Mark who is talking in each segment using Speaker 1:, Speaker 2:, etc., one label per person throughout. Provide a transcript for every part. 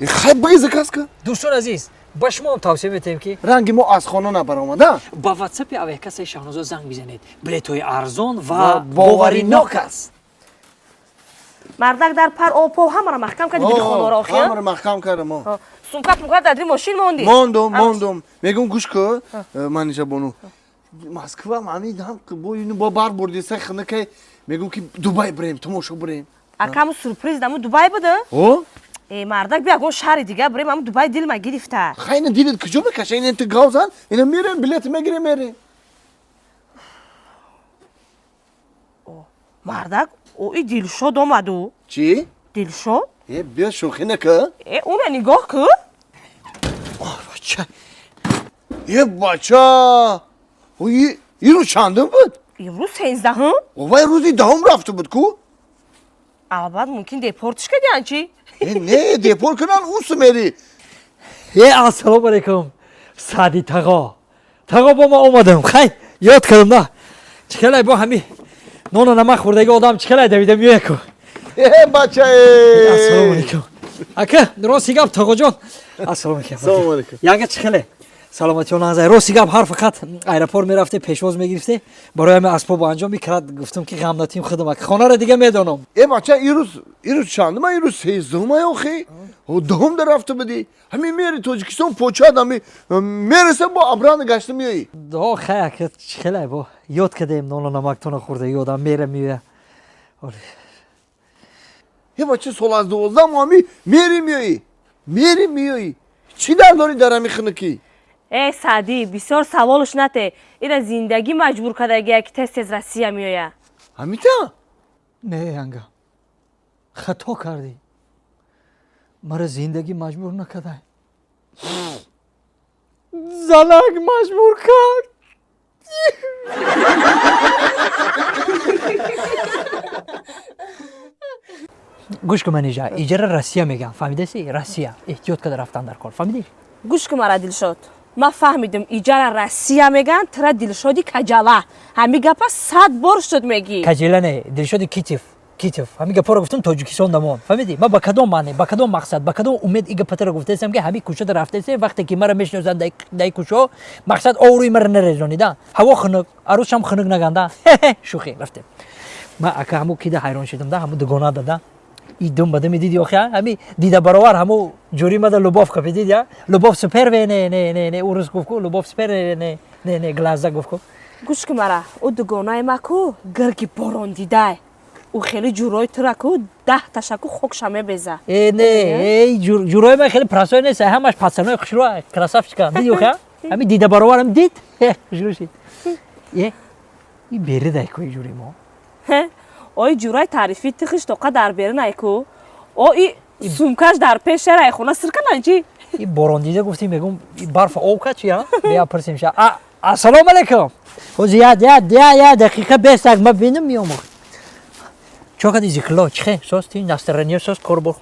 Speaker 1: Хай, бигӣ, заказ ка.
Speaker 2: Дӯстон азиз, ба шумо ҳам тавсия метаҳем, ки
Speaker 1: ранги мо аз хона набаромада.
Speaker 2: Ба ватсапи авиакассаи Шаҳнозо занг бизанед, билетҳои арзон ва
Speaker 1: ва
Speaker 2: боваринок аст.
Speaker 3: Мардак, дар пар опо ҳамаро маҳкам кардӣ, диди хонаро охи?
Speaker 1: Ҳамаро маҳкам кардам.
Speaker 3: Сумкат мука дар дри мошин мондӣ?
Speaker 1: Мондум, мондум. Мегум, гӯш ку, Манижа бону, Москва ҳамин ҳам бо ину бо бар бурдиса хинакай, мегум ки Дубай бирем, тамошо бирем.
Speaker 3: Акаму сюрприз даму Дубай буда?
Speaker 1: О.
Speaker 3: Э, мардак, бия ягон шаҳри дига бирем, аму Дубай дилма гирифта.
Speaker 1: Хай, ина дилит куҷо мекаша? Ина ту гав зан, ина мерем, билет мегирем, мерем.
Speaker 3: Мардак, о, и Дилшод омаду.
Speaker 1: Чӣ?
Speaker 3: Дилшод.
Speaker 1: Э, биё, шӯхӣ нака.
Speaker 3: Э, уна нигоҳ ку.
Speaker 1: Бача, е, бача, и рӯз чандум буд?
Speaker 3: Имрӯз 13-ҳум.
Speaker 1: Вай рӯзи 10-ум рафта буд ку.
Speaker 3: Албат, мумкин депортиш кардиан, чӣ?
Speaker 1: Э, не, депорт кунан, усу мери.
Speaker 2: Е, ассалому алайкум, Саъди тағо, тағо, бо ма омадам. Хай, ёд кардам да, чӣ хелай, бо ҳами нону намак хӯрдаги одам чӣ хелай давида меояку.
Speaker 1: Э, бача, э.
Speaker 2: Ассалому алайкум, ака. Рости гап, тағоҷон, ассалому алайкум.
Speaker 1: Салому алайкум.
Speaker 2: Янга, чӣ хеле, саломатиён азай? Рости гап, ҳар фақат аэропорт мерафте, пешвоз мегирифте, барои ҳами асбобу анҷом микрад. Гуфтам ки ғам натим, худам ака хонаро дига медонам.
Speaker 1: Э, бача, ирӯз чандума? Ирӯз 13-ума охи, 10-ум да рафта будӣ. Ҳамин мери Тоҷикистон, почад ҳами мераса, бо обратно гашта меоӣ.
Speaker 2: О, хай, ака, чӣ хелай, бо ёд кардем, нону намактона хӯрдаги одам мера меоя.
Speaker 1: Е, бача, сол аз 12 ҳами мери меоӣ, мери меоӣ. Чӣ дар дорӣ дар ҳами хинукӣ?
Speaker 3: Э, Саъдӣ, бисёр саволш нате, ира зиндагӣ маҷбур кардагия, ки тез тез Россия меоя.
Speaker 1: Ҳамита?
Speaker 2: Не, янга, хато кардӣ, мара зиндагӣ маҷбур накардай, занак маҷбур кард. Гӯш кун, Манижа, иҷара Россия мегӯям, фаҳмидаси? Россия, эҳтиёт карда рафтан дар кор, фаҳмидӣ?
Speaker 3: Гӯш кун мара, Дилшод, ман фаҳмидим, иҷара Россия мегӯянд, тира Дилшоди каҷала, ҳами гапа 100 бор шуд мегӣ.
Speaker 2: Каҷела не, Дилшоди Китев, Китев. Ҳами гапҳоро гуфтам, Тоҷикистон дамон, фаҳмидӣ? Ман ба кадом маъне, ба кадом мақсад, ба кадом умед и гапатаро гуфтаистам, ки ҳами кӯчада рафтаистем, вақте ки мара мешиносанд дар кӯчаҳо, мақсад оврӯи мара нарезонида, ҳаво хунук, арӯсам хунук наганда. Шӯхӣ, рафтем. Ман, ака, ҳаму кида ҳайрон шудам да, ҳаму дугона дада, и дум бада медиди, охи, ҳами дида баровар, ҳаму ҷури мада любовь капидид, я любовь с первой, не, не, не, не, урус гуфт ку, любовь с первой, не, не, не, глаза гуфт ку.
Speaker 3: Гӯш кун мара, ӯ дугонаи ма ку гирги борондидай, ӯ хеле ҷурои тура ку 10 ташаку хокша мебеза.
Speaker 2: Э, не, эй, ҷурои ман хеле простой нест, ҳамаш пацанои хушрӯ, красавчика, диди, охи, ҳами дида баровар, ҳами дид, хушрӯ шид. Е, и беридай ку ҷури мо.
Speaker 3: Ой, ҷураи таърифи тихиш тоқа дар беринай ку, о, и сумкаш дар пеш шарай хона сир канан чи?
Speaker 2: И борондида гуфтӣ, мегум, барфа об кад чи? Бия, пурсим ша. Ассалому алайкум. Ҳозир я дақиқа бестак, ма бинам, меом. Чо кади, зикрло, чихе сос, ти настроение сос, корбо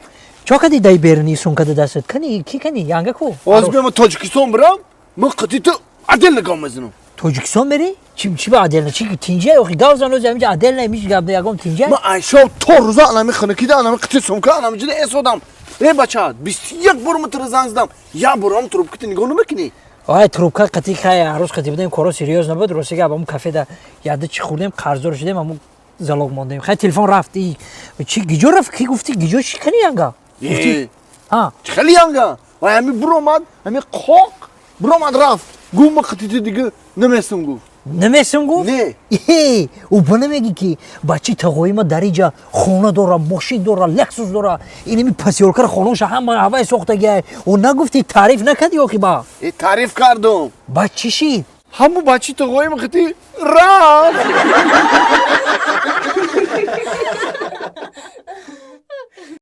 Speaker 2: чо кади, дай берини сумкада дастат кани, ки кани, янга ку?
Speaker 1: Ҳозир биё, ма Тоҷикистон бирам, ма қити ту отдельно гав мезанам.
Speaker 2: Тоҷикистон мери? Чи ба отдельно, чи тинҷа, охи гав зан, ози ҳаминҷа отдельно миш гап ягон тинҷа.
Speaker 1: Ма айшоб то рӯза анами хинукида, анами қити сумка, анами ҷида эсодам. Э, бача, 21 бор ма туро занг задам, як борам трубката нигоҳ намекунӣ.
Speaker 2: Ай, трубка қати, хай, ҳаррӯз қати будем, коро серьёз набуд. Рости гап, ҳамун кафеда яда чӣ хӯрдем, қарздор шудем, ҳамун залог мондем. Хай, телефон рафт. Чи, гиҷо рафт? Ки гуфти, гиҷо чӣ кани, янга?
Speaker 1: Гуфти чӣ хели янга? Вай ҳами буромад, ҳами қоқ буромад, рафт, гуфт, ма қитити дига намесам, гуфт.
Speaker 2: Намесам, гуфт?
Speaker 1: Не.
Speaker 2: Ӯ ба намегӣ, ки бачи тағои ма дар иҷа хона дора, мошин дора, Лексус дора, инами посёлкара хонаша ҳама ҳавай сохтагиай. Ӯ нагуфти, таъриф накарди охи ба?
Speaker 1: Э, таъриф кардум.
Speaker 2: Ба чӣ шид?
Speaker 1: Ҳаму бачи тағои ма қити рафт.